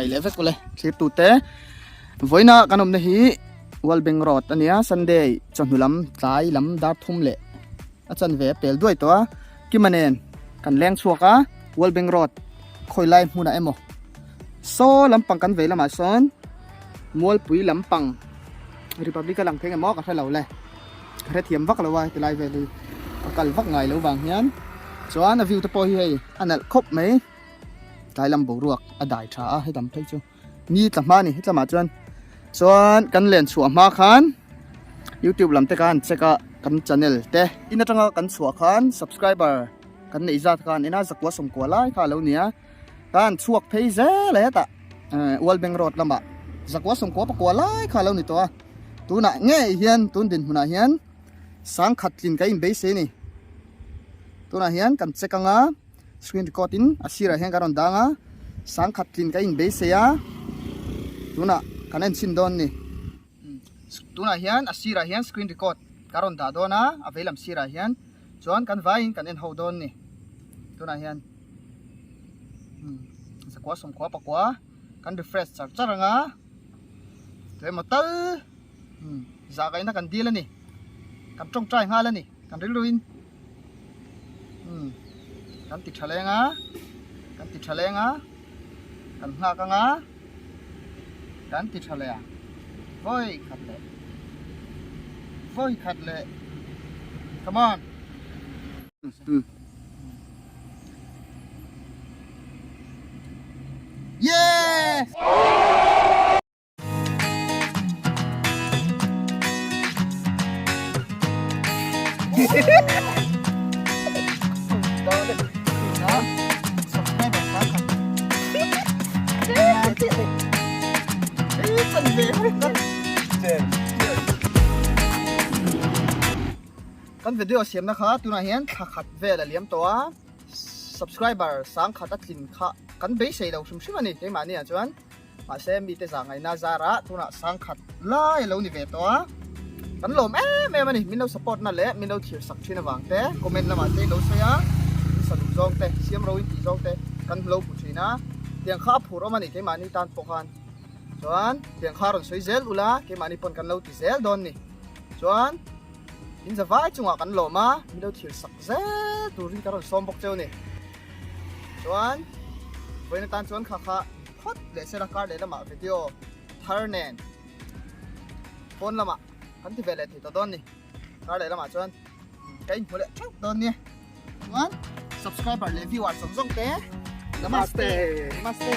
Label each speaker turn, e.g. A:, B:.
A: Chibai leh vek ule thlirtute. Vawiina kan awmna hi World Bank Road a nia, Sunday chawhnu lam tlai lam dar thum leh a chanve a pel duai tawh a. Kima nen kan leng chhuak a, World Bank Road khawi lai hmunah emaw saw lampang kan vei lamah sawn Mualpui lampang Republic a lang thei emaw ka hre lo le. Ka hrethiam vak lo a heti lai vel hi ka kal vak ngai lo vang hian chuan a view te pawh hi hei a nalh khawp mai. Tlai lam boruak a dai tha a hetam phei chu ni tla hma a ni hetlamah chuan chuan kan len chhuah hma khan youtube lam te khan check a kan channel te in atanga kan chhuah khan subscriber kan neih zat khan ina zakua sawmkua lai kha a lo ni a khan chhuak phei zel a hetah World Bank Road lamah zakua sawmkua pakua lai kha a lo ni tawh a tunah ngei hian tun dinhmunah hian sangkhat tlin ka inbeisei a ni tunah hian kan check anga. Screen record in a sirah hian ka rawn dang a, sangkhat tlin ka inbeisei a, tunah kan en chhin dawn ni. Tunah hian a sirah hian screen record ka rawn dah dawn a, a veilam sirah hian chuan kan vaiin kan en ho dawn ni. Tunah hian zakua sawmkhua pakua kan refresh char char ang a, tuemaw tal zah kaihna kan dil a ni, kan tawngtai nghal a ni, kan rilruin. Kan ti tha leng a, kan ti tha leng a, kan nghak ang a, kan ti tha leh a, vawi khat leh, vawi khat leh, come on. Yeah! Kan video siamna kha tunah hian thla khat vel a liam tawh a, subscriber sang khat a tlin kha kan beisei lo hrim hrim a ni keimahni ah chuan. Mahse mite zah ngaihna zarah tunah sangkhat lai a lo ni ve tawh a, kan lawm em em a ni. Min lo support na leh min lo thlir sak thin avang te, comment lamah te lo sawi a, min sa duh zawng te, siam ro in tih zawng te kan lo hmu thin a. Tiang kha a phur awm a ni keimahni tan pawh khan. Chuan tiang kha rawn sawi zel ula keimahni pawn kan lo ti zel dawn ni. Chuan in zavai chungah kan lawm a, min lo thlir sak zel turin ka rawn sawm bawk cheu a ni. Chuan vawiin atan chuan kha kha. Phawt leh sela kar leh lamah video thar nen phone lamah kan ti ve leh thei tawh dawn ni. Kar leh lamah chuan ka inhmu leh theuh dawn nia. Chuan subscriber leh viewer zawng zawng te namaste. Namaste.